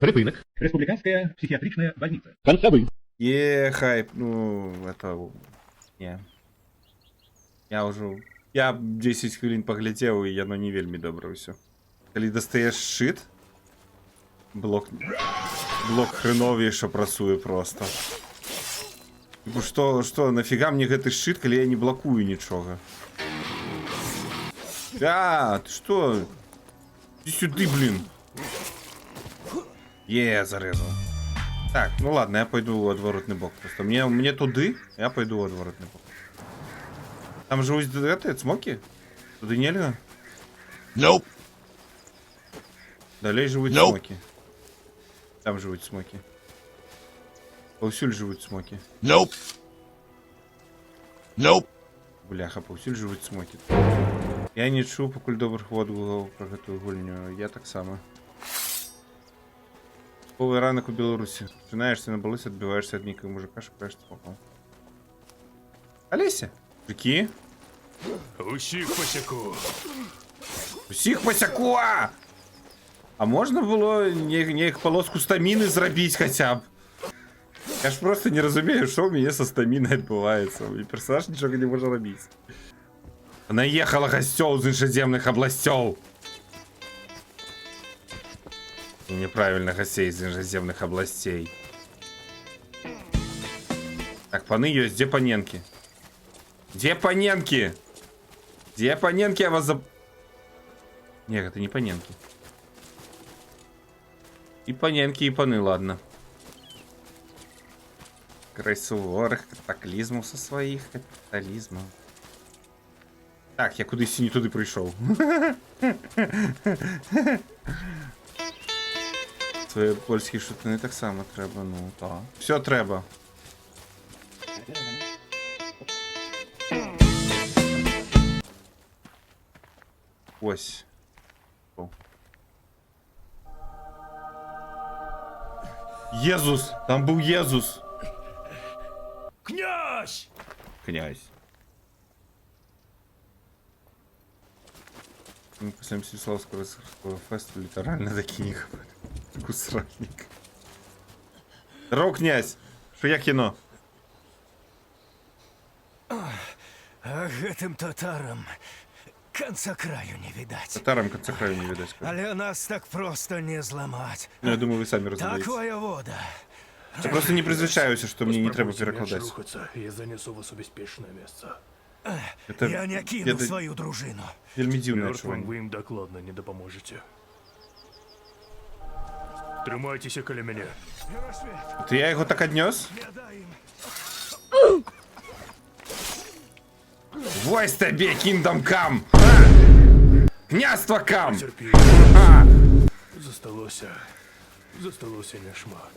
Прыпынак. Республиканская психиатричная больница. Канцавы. Е, хайп, ну, это. Не. Я ўжо. Я 10 хвілін паглядзеў, і яно не вельмі добра ўсё. Калі дастаеш шчыт, блок хреновейша працуе просто. Типу, што, нафига мне гэты шчыт, калі я не блакую нічога? А, ты што? Иди сюды, блин. Е, зарезал. Так, ну ладно, я пойду ў адваротны бок. Просто мне туды, я пойду ў адваротны бок. Там жывуць гэты, цмокі? Туды нельга? Nope. Далей жывуць Nope. цмокі. Там жывуць цмокі. Паўсюль жывуць цмокі. Nope. Nope. Бляха, паўсюль жывуць цмокі. Я не чуў пакуль добрых водгукаў пра гэтую гульню. Я таксама. Повы ранак у Беларусі. Пачынаешся на балоце, адбіваешся ад нейкага мужика, шукаеш цмокаў. Алеся! Мужики! Усіх пасяку. Усіх пасяку! А! А можна было неяк палоску стаміны зрабіць хаця б? Я ж просто не разумею, што ў мяне са стамінай адбываецца. І персонаж нічога не можа рабіць. Наехала гасцёў з іншаземных абласцёў. І неправильно, гасцей з іншаземных абласцей. Так, паны ёсць, дзе паненкі? Дзе паненкі? Дзе паненкі, я вас за. Не, гэта не паненкі. І паненкі, і паны, ладно. Край суворых катаклізмаў са сваіх капіталізмаў. Так, я кудысьці не туды прыйшоў. Свае польскія шутаны таксама трэба, ну так. Всё трэба. Ось. О. Езус! Там быў Езус! Князь! Князь. Ну, пасля Мсціслаўскага рыцарскага фэсту літаральна такі не кусральнік. Здорово, князь! Што, як яно? А гэтым татарам канца краю не відаць. Татарам канца краю не відаць. Кажу. Але нас так просто не зламаць. Ну, я думаю, вы самі Так, разумееце. воевода. Я просто не прызвычаюся, што мне не трэба Паспрабуйце менш перакладаць. рухацца, я занесу вас у бяспечнае месца. Это, Я не кіну это сваю дружыну. вельмі дзіўнае Мёртвым адчуванне. вы ім дакладна не дапаможаце. Трымайцеся каля мяне. Перасвет, Это я яго так аднёс? не дай ім. Вось табе, Kingdom Come! Княства Кам! Цярпі. Засталося. Засталося няшмат.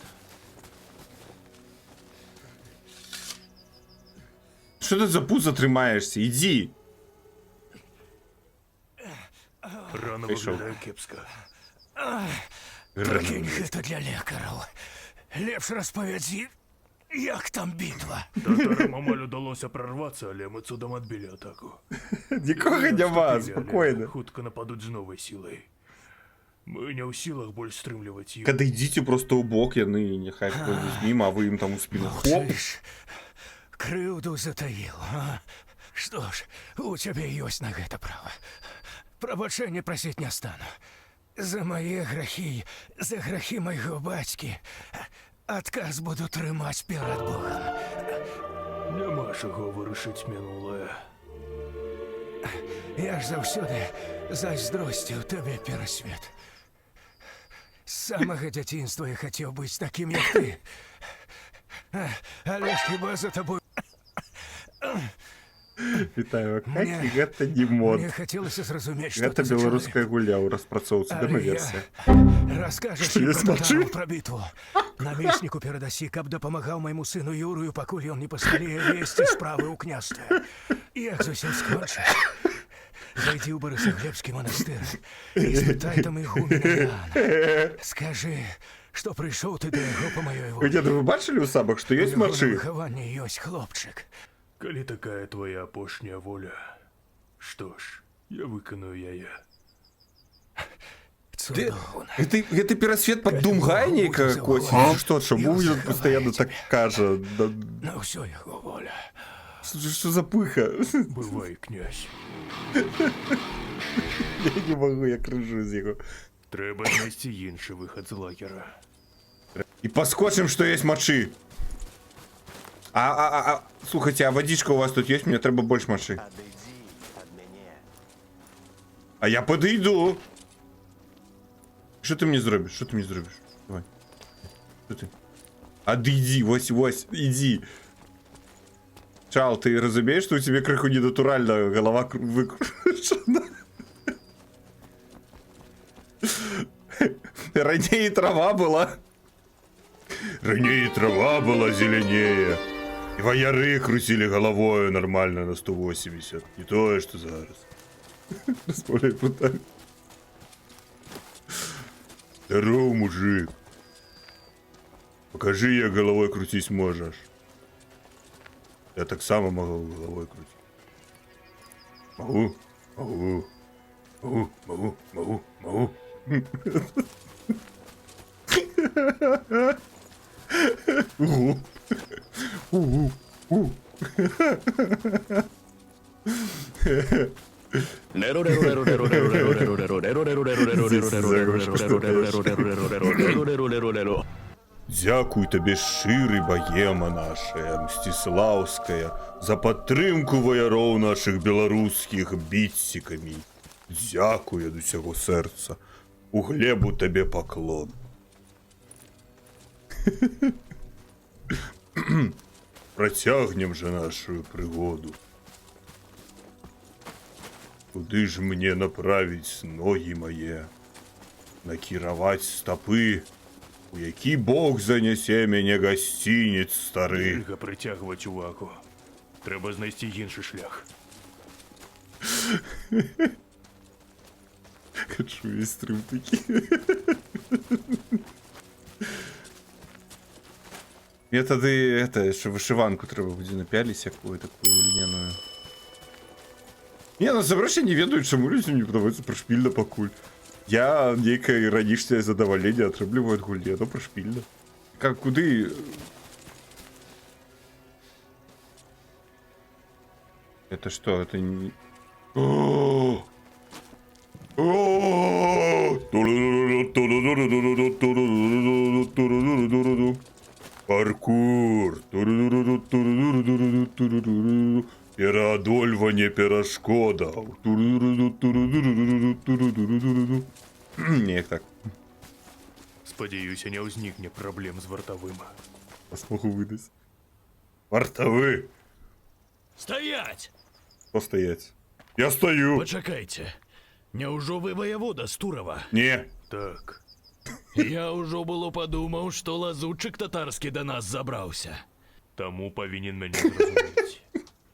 Што ты за пузо трымаешся? Ідзі! Рана Пайшоў. выглядае кепска. Пракінь гэта для лекараў. Лепш распавядзі, як там бітва. Татарам амаль удалося прарвацца, але мы цудам адбілі атаку. Нікога няма, Адступілі, але спакойна. хутка нападуць з новай сілай. Мы не ў сілах больш стрымліваць іх. Када ідзіце просто ў бок, яны няхай пройдуць міма, а вы ім там у спіну. Хоп! Молчыш. Крыўду затаіл, а? Што ж, у цябе ёсць на гэта права. Прабачэння прасіць не стану. За мае грахі, за грахі майго бацькі, адказ буду трымаць перад Богам. Няма чаго вырашыць мінулае. Я ж заўсёды зайздросціў табе, Перасвет. З самага дзяцінства я хацеў быць такім, як ты. Але ж хіба за табой Вітаю, Мне- Акакі, гэта не мод. Мне хацелася зразумець, што Гэта ты за беларуская чалавек. гульня ў распрацоўцы, Але дэмаверсія. я. Раскажаш Што, ім я пра смачу? татараў, пра бітву. Намесніку перадасі, каб дапамагаў майму сыну Юрыю, пакуль ён не пасталее весці справы ў княстве. Як зусім скончыш, зайдзі ў Барысаглебскі манастыр і спытай там ігумена Іоанна. Скажы, што прыйшоў ты да яго па маёй волі. Дзеда, вы бачылі ў сабах, што ёсць У яго на мачы? выхаванні ёсць хлопчык. Калі такая твоя апошняя воля, што ж, я выканую яе. Цудоўна. Гэты перасвет пад Калі Думгай Бог нейкага будзе косіць, захаваць, што, чаму ён ён пастаянна захавае так кажа? Да, На ўсё яго воля. што за пыха? Бывай, князь. Я не магу, я крыжу з яго. Трэба знайсці іншы выхад з лагера. І паскочым, што есть мачы. А, слухайце, а вадзічка у вас тут есть? Мне трэба больш мачы. Адыдзі ад мяне. А я падыйду. Што ты мне зробіш? Што ты мне зробіш? Давай. Што ты? Адыдзі, вось, вось, ідзі. Чал, ты разумееш, што у цябе крыху ненатуральна галава выкручана? Раней трава была. Раней трава была зеленее. І ваяры круцілі галавою нормально на 180. Не тое, што зараз. Размаўляй брутально. Здорово, мужик. Покажи, як головой крутить можешь. Я таксама могу головой крутить. Могу, могу, могу, могу, могу, могу. Угу. Угу. У. Дзякуй табе, шчыры, баема нашая, мсціслаўская, за падтрымку ваяроў нашых беларускіх біцікамі. Дзякуй ад усяго сэрца. У глебу табе паклон. Працягнем жа нашу прыгоду. Куды ж мне направіць ногі мае, накіраваць стапы, у які бок занясе мяне гасцінец стары? Нельга прыцягваць увагу. Трэба знайсці іншы шлях. Хочу весь стрым такі. Мне тады это яшчэ вышыванку трэба будзе напяліць якую такую льняную. Не, насамрэч я не ведаю, чаму людзям не падабаецца прышпільна пакуль. Я нейкае іранічнае задавальненне атрымліваю ад гульні, но прышпільна. Как куды? Это что? Это не... О! О! Паркур. Пераадольванне перашкодаў. Неяк так. Спадзяюся, не ўзнікне праблем з вартавым. Смогу выдаць. Вартавы. Стаяць! Што стаяць? Я стою. Пачакайце. Няўжо вы ваявода з Турава? Не. Так, Я ўжо было падумаў, што лазутчык татарскі да нас забраўся. Таму павінен мяне зразумець.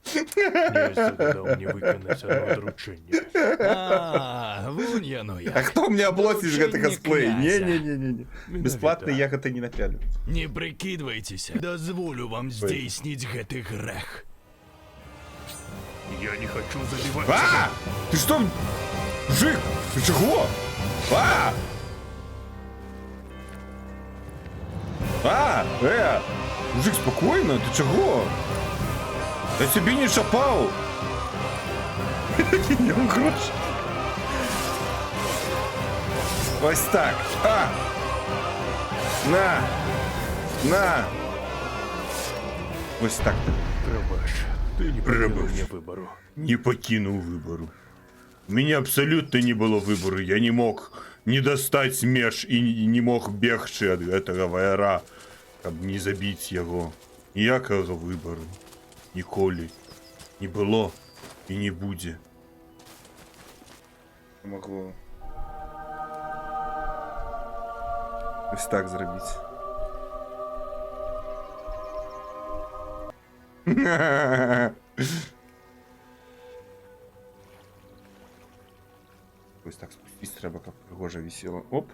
Князь загадаў мне выканаць адно даручэнне. А, вунь яно А як. хто мне аплаціць гэты Даручэнне касплей? Не, князя. не, не, не, не. Бесплатны я гэта не напялю. Не прыкідвайцеся. Дазволю вам здзейсніць гэты грэх. Я не хачу забіваць. А! Ты что? Мужик, ты чего? А! А! Мужик, спокойно, ты чего? Я тебе не чапаў! Не грош. Вось так. А! На! На! Вось так. Прабач, ты не пакінуў Прабач. мне выбару. Не пакінуў выбару. У меня абсолютно не было выбору. Я не мог не достать меч и не мог бегчы ад гэтага ваяра, каб не забіць яго. Ніякага выбару. Ніколі. Не было і не будзе. Могло. Ось так зрабіць. Ось так спусціць трэба, каб прыгожа вісела. Оп.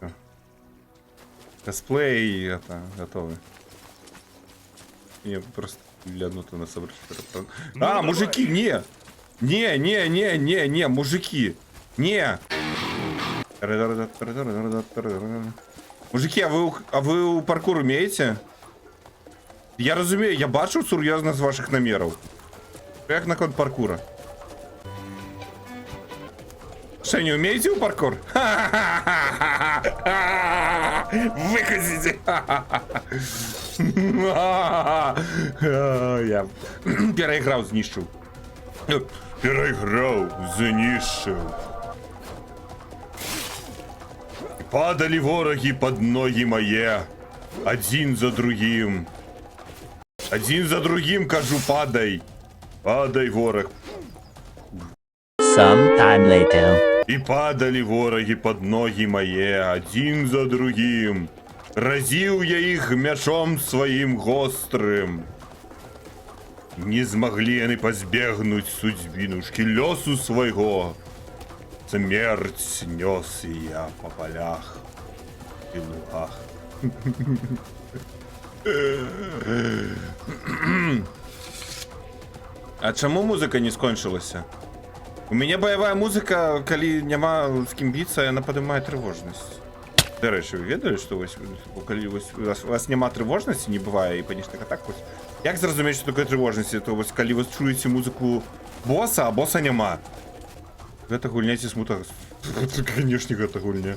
Всё. Косплей это готовы. Не, просто глянуто на собрать. А, мужики, не! Не, не, не, не, не, мужики! Не! Мужики, а вы ў паркур умееце? Я разумею, я бачу сур'ёзнасць вашых намераў. Як наконт паркура? Что, не умеете ў паркур? Выходите! Я перайграў, знішчыў. Перайграў, знішчыў. Падалі ворагі пад ногі мае. Адзін за другім. Адзін за другім, кажу, падай. Падай, вораг. Some time later. І падалі ворагі пад ногі мае, адзін за другім. Разіў я іх мячом сваім гострым. Не змаглі яны пазбегнуць судзьбінушкі, лёсу свайго. Смерць нёс я па палях і лугах. А чаму музыка не скончылася? У мяне баявая музыка, калі няма з кім біцца, яна падымае трывожнасць. Дарэчы, вы ведалі, што вось, калі вось у вас няма трывожнасці, не бывае і панічных атак, вось, як зразумець, што такое трывожнасць? То вось калі вы чуеце музыку боса, а боса няма. Гэта гульня ці Смута? Канешне, гэта гульня.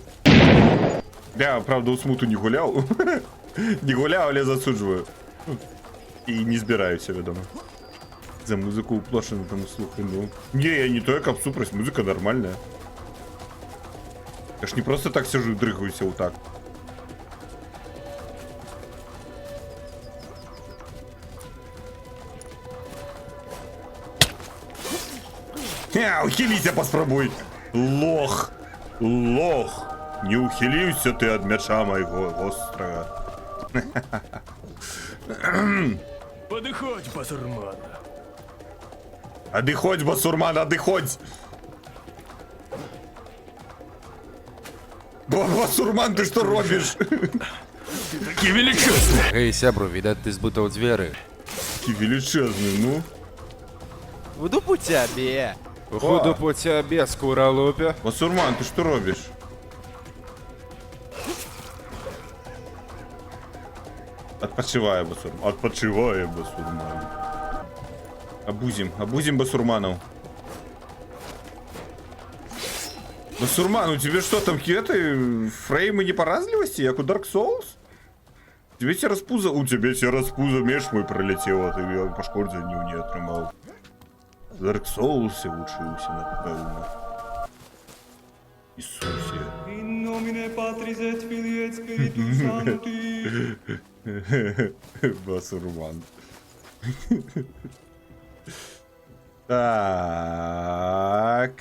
Я, правда, у Смуту не гуляў. Не гуляў, але засуджваю. І не збіраюся, вядома. За музыку уплочану там, слухай, ну. Не, я не тое, каб супраць, музыка нормальная. Я ж не просто так сижу и дрыгаюся вот так. Не, ухіліся паспрабуй. Лох. Лох. Не ухіліўся ты ад мяча майго вострага. Падыходзь, басурман. Адыходзь, басурман, адыходзь. Басурман, ты што робіш? Такі велічэзны. Гэй, сябру, відаць, ты зблытаў дзверы. Такі велічэзны, ну. У дупу цябе. У дупу цябе, скуралупе. Басурман, ты што робіш? Адпачывае басурман. Адпачывае басурман. Абузім, абузім басурманаў. Басурман, у тебя что там, кеты, фреймы непаразлівасці, як у Dark Souls? Тебе цераз пузо, у тебя цераз пузо меч мой пролетел, а ты пашкоджанняў не атрымаў. В Dark Souls вучыўся, напэўна. Ісусе. In nomine Patris et Filii et Spiritus Sancti. Басурман. Так.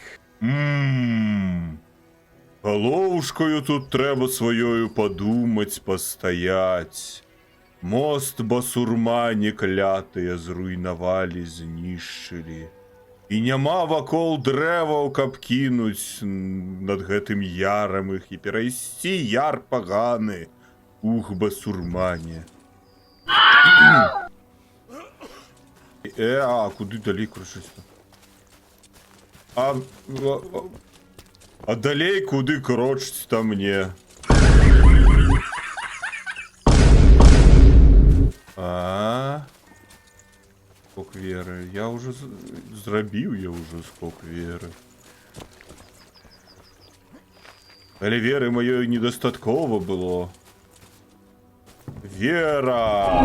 Галовушкою тут трэба сваёю падумаць, пастаяць. Мост басурмане клятыя зруйнавалі, знішчылі. І няма вакол дрэваў, каб кінуць над гэтым ярам іх і перайсці яр паганы. Ух, басурмане. А куды далей крочыць? А далей куды крочыць там мне? А? Скок веры. Я уже зрабіў я уже скок веры. Але веры маёй недастаткова было. Вера!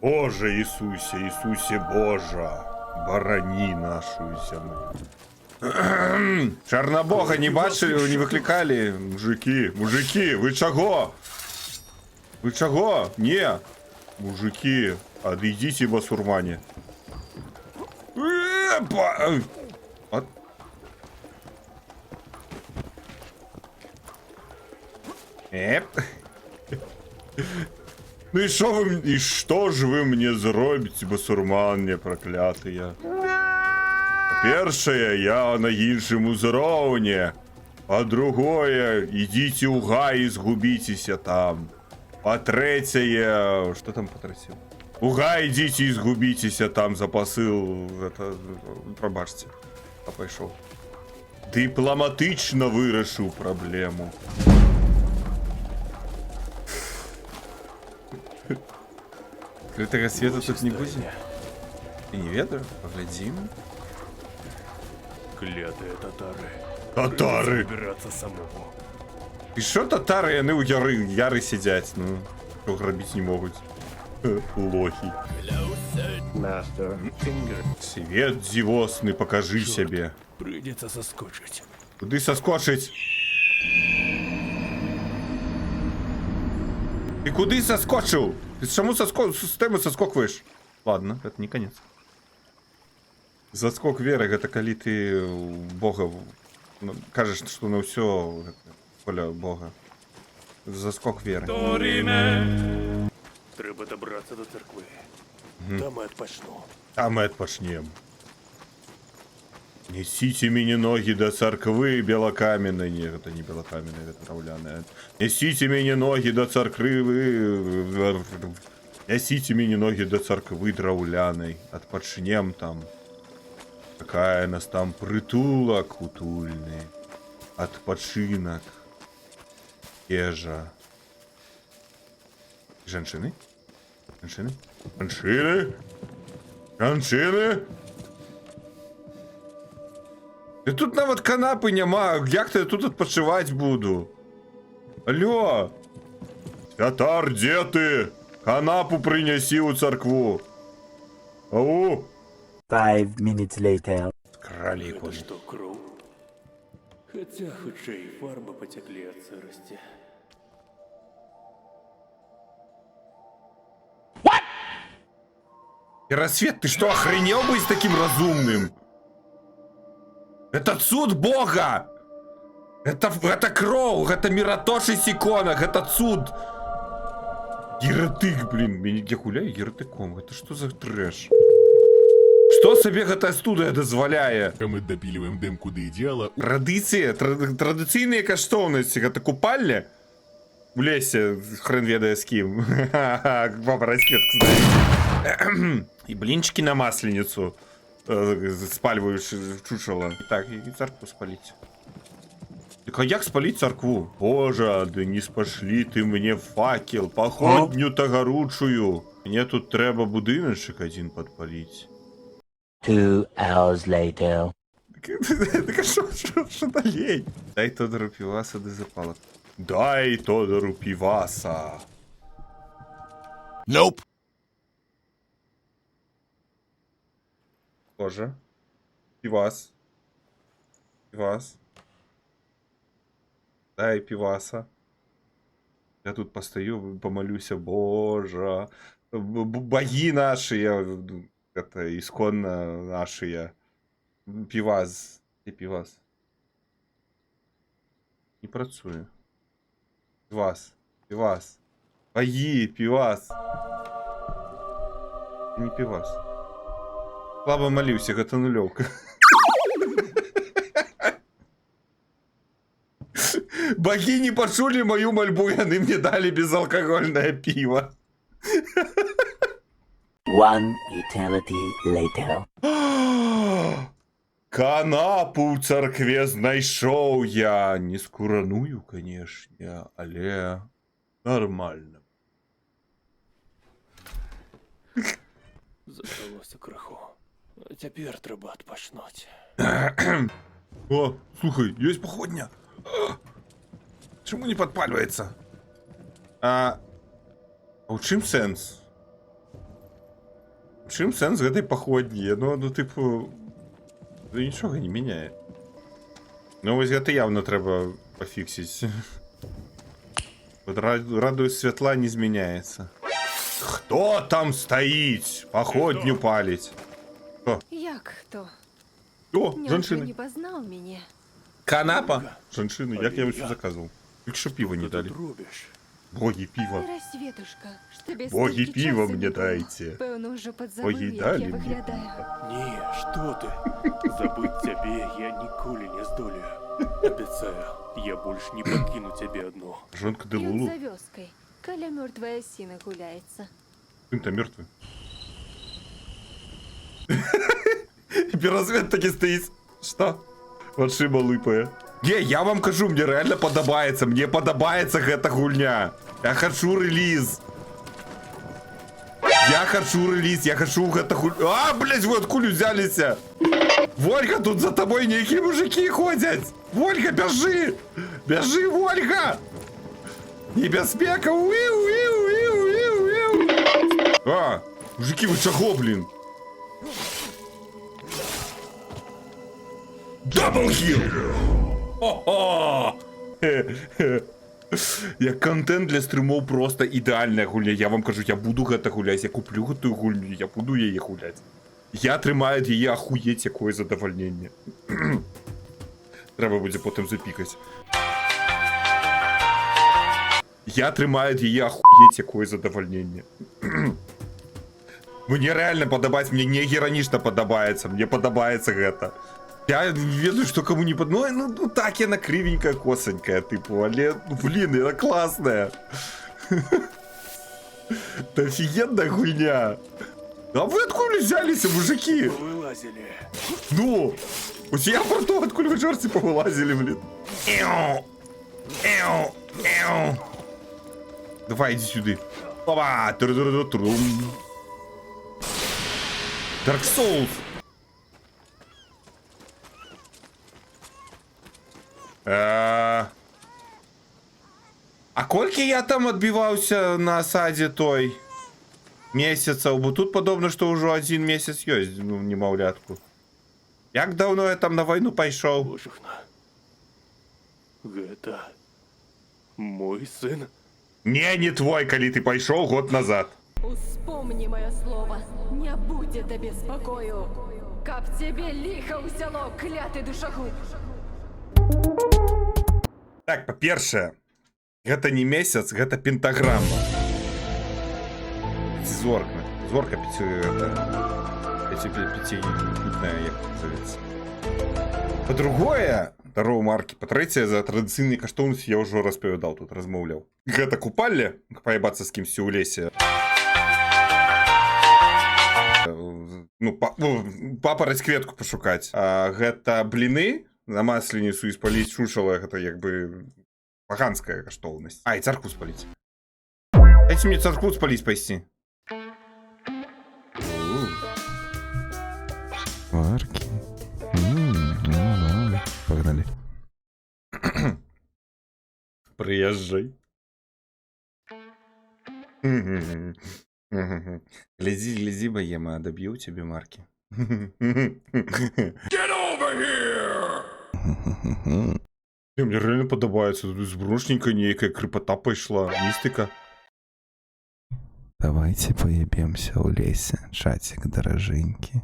Боже Ісусе, Ісусе Божа, барані нашу зямлю. Чарнабога не бачылі, не выклікалі? Мужики, мужики, вы чаго? Вы чаго? Не. Мужики, адыдзіце, басурмане. Эп. Ну і що ви, і що ж ви мне зробіце, басурмане праклятыя? Першае, я на іншым узроўні. А другое, ідзіце ў гай і згубіцеся там. Па-трэцяе, что там па-трэцяе? У гай ідзіце і згубіцеся там за посыл, это, прабачце. А пайшоў. Дыпламатычна вырашыў праблему. Адкрытага свету тут не будзе? Я не ведаю, паглядзім. Клятыя татары. Татары! Выбірацца самому. І што татары, яны ў яры сядзяць, ну, што рабіць не могуць. Лохі. Свет дзівосны, пакажы сябе. Прыйдзецца саскочыць. Куды саскочыць? Ты куды саскочыў? Ты чаму з тэмы саскокваеш? Ладно, гэта не канец. Заскок веры — гэта калі ты ў Бога, ну, кажаш, што на ўсё гэта воля Бога. Заскок веры. Трэба дабрацца да царквы. Там і адпачну. Там і адпачнем. Несите мне ноги до церквы белокаменной. Не, это не белокаменная, это драўляная. Несите мне ноги до церквы. Несите мне ноги до церквы драўляной. Адпачнем там. Какая нас там прытулак утульны. Адпачынак. Ежа. Жанчыны? Жанчыны? Жанчыны? Жанчыны? Да тут нават канапы няма. Як то я тут адпачываць буду? Алло! Святар, дзе ты? Канапу прынясі ў царкву. Ау! 5 minutes later. Кралі Гэта коні. што, кроў? Хаця хутчэй фарбы пацяклі ад сырасці. Перасвет, ты что, охренел быть таким разумным? Это цуд Бога! Это кроў, это мироточить икона, это цуд! Еретик, блин, я гуляю еретиком, это что за трэш? Что себе гэтая студыя дазваляе? Мы допиливаем демку до идеала. Традыцыя, традыцыйныя каштоўнасці, гэта купальня в лесе, хрен ведае з кім. Баба раскетку знае. І блинчики на масленицу спальваеш чучала. Так, і царкву спаліць. Так а як спаліць царкву? Божа, да не спашлі ты мне факел, паходню-то гаручую. Мне тут трэба будыначак адзін падпаліць. 2 hours later. Так а што далей? Дай Тодору піваса да запалак. Дай Тодору піваса. Nope. Боже. Півас. Півас. Дай піваса. Я тут постою, помолюся, Боже. Боги наши, ну, это исконно наши. Півас. Де півас? Не працуе. Півас. Півас. Боги, півас. Не півас. Слабо молился, гэта нулёўка. Боги не пачулі мою мольбу, яны мне далі безалкагольнае піва. One eternity later. Канапу ў царкве знайшоў я. Не скураную, канешне, але нормально. Засталося крыху. А цяпер трэба адпачнуць. О, слухай, ёсць паходня. Чаму не падпальваецца? А ў чым сэнс? У чым сэнс гэтай паходні? Ну, тыпу, да нічога не мяняе. Ну, вось гэта явно трэба пафіксіць. Вот радыус святла не змяняецца. Хто там стаіць? Паходню паліць. Як хто? О, Няўжо жанчыны. не пазнаў мяне? Канапа. Жанчыны, як я ўсё заказваў. Толькі што піва не Што далі. тут робіш? Боги, піва. Перасветушка, што без Боги, столькі піва часу мне не было. дайце. Пэўна, ўжо падзабыў, Боги, як далі я мне выглядаю. Не, што ты? Забыць цябе я ніколі не здолею. Абяцаю, я больш не пакіну цябе адну. Жонка Ён Делулу. за вёскай, каля мёртвай асіны гуляецца. Сын-то мертвый. Перасвет такі стаіць. Што? Вачыма лыпае. Не, я вам кажу, мне рэальна падабаецца. Мне падабаецца гэта гульня. Я хачу рэліз. Я хачу рэліз, я хачу гэта гульню. А, блядь, вы адкуль узяліся? Вольга, тут за табой нейкія мужыкі ходзяць. Вольга, бяжы! Бяжы, Вольга! Небяспека! Уіу, уіу, уіу, уіу, уіу. А, мужыкі, вы чаго, блин? Double kill! О-хо! Як кантэнт для стрымоў проста ідэальная гульня. Я вам кажу, я буду гэта гуляць, я куплю гэтую гульню, я буду яе гуляць. Я атрымаю ад яе ахуець якое задавальненне. Трэба будзе потым запікаць. Я атрымаю ад яе ахуець якое задавальненне. Мне рэальна падабаецца, мне не іранічна падабаецца, мне падабаецца гэта. Я не ведаю, што каму не пад... Ну, так яна крывенькая, косанькая, тыпу, але, ну, блин, яна класная. Это офигенная гульня. А вы адкуль узяліся, мужыкі? Вылазілі. Ну, вось я пра то, адкуль вы чорці павылазілі, блин. Эу, эу, эу. Давай, ідзі сюды. Опа, тру-тру-тру-трум. Dark Souls. А колькі я там адбіваўся на асадзе той месяцаў, бо тут падобна, што ўжо адзін месяц ёсць, ну, немаўлятку. Як даўно я там на вайну пайшоў? Божухна. Гэта мой сын. Не, не твой, калі ты пайшоў год назад. Успомні маё слова, не будзе табе спакою. Каб цябе ліха ўзяло, кляты душагуб. Так, па-першае, гэта не месяц, гэта пентаграма. Зорка. Зорка пяці, это, пяцікутная, як завецца. Па-другое, здароў, маркі. Па-трэцяе, за традыцыйныя каштоўнасці я ўжо распавядаў тут, размаўляў. Гэта купалле, паебацца з кімсьці ў лесе. Ну, папараць кветку пашукаць. А, гэта бліны на масленіцу і спаліць чучала, гэта як бы паганская каштоўнасць. А, і царкву спаліць. Дайце мне царкву спаліць пайсці. Маркі. Ну, да. Погнали. Прыязджай. Глядзі, глядзі, баема, адаб'ю цябе маркі. Get over here! Не, мне рэальна падабаецца. Тут змрочненькая нейкая крыпата пайшла, містыка. Давайте поебемся ў лесе, чатик дороженький.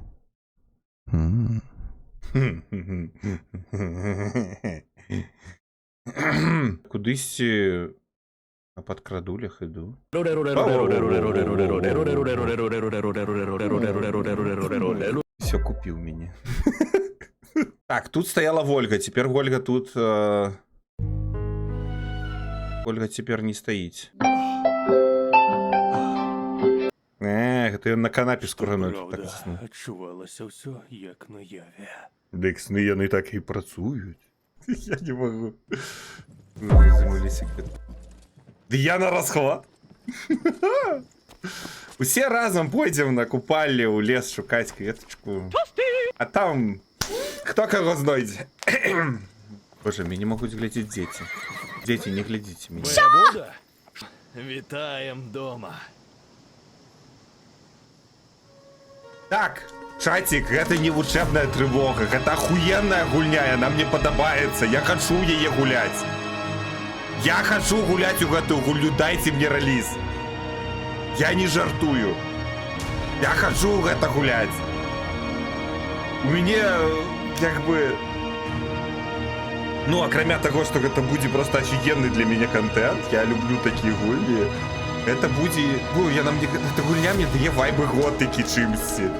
Кудысьці на падкрадулях іду. Всё, купіў мяне. Так, тут стояла Вольга, теперь Вольга тут... Вольга теперь не стаіць. Гэта ён на канапе скураной так Праўда, заснуў. адчувалася ўсё як наяве. Дык сны яны так і працуюць. Я не магу. Замыліся. Ды я на расхват. Усе разам пойдзем на купалле ў лес шукаць кветачку. А там хто каго знойдзе. Боже, мяне могуць глядзець дзеці. Дзеці, не глядзіце мяне. Воевода? Вітаем дома. Так, чатик, гэта не вучэбная трывога, гэта охуенная гульня, яна мне падабаецца, я хачу яе гуляць. Я хачу гуляць у гэтую гульню, дайце мне рэліз. Я не жартую. Я хачу гэта гуляць. У мяне, як бы... Ну, акрамя таго, што гэта будзе проста афігенны для мяне кантэнт, я люблю такія гульні. Гэта будзе... Ну, яна мне... Гэта гульня мне дае вайбы готыкі чымсьці.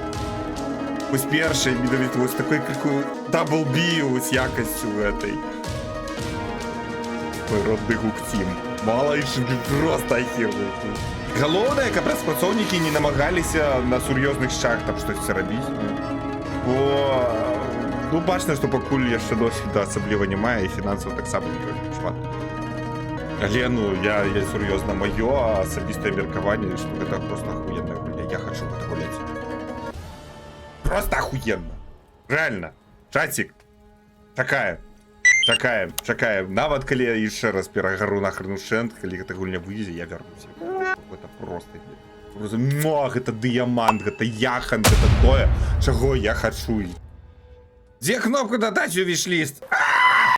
Вось першай, менавіта, вось такой крыху Double B вось якасцю гэтай. Мой родны гук-цім. Малайчыкі проста ахерны. Галоўнае, каб распрацоўнікі не намагаліся на сур'ёзных шчах там штосьці рабіць. Бо, ну, Ну, бачна, што пакуль яшчэ досведа асабліва не мае, і фінансаў таксама не вельмі шмат. Але, ну, я сур'ёзна, маё асабістае меркаванне, што гэта просто охуенная гульня. Я хачу гэта гуляць. Просто охуенно. Реально. Чатик. Чакаем. Чакаем, чакаем. Нават калі я яшчэ раз перагару нахрен ушчэнт, калі гэта гульня выйдзе, я вярнуся. Гэта просто, муа, гэта дыямант, гэта яхант, гэта тое, чаго я хачу. Дзе кнопку дадаць у вішліст? А!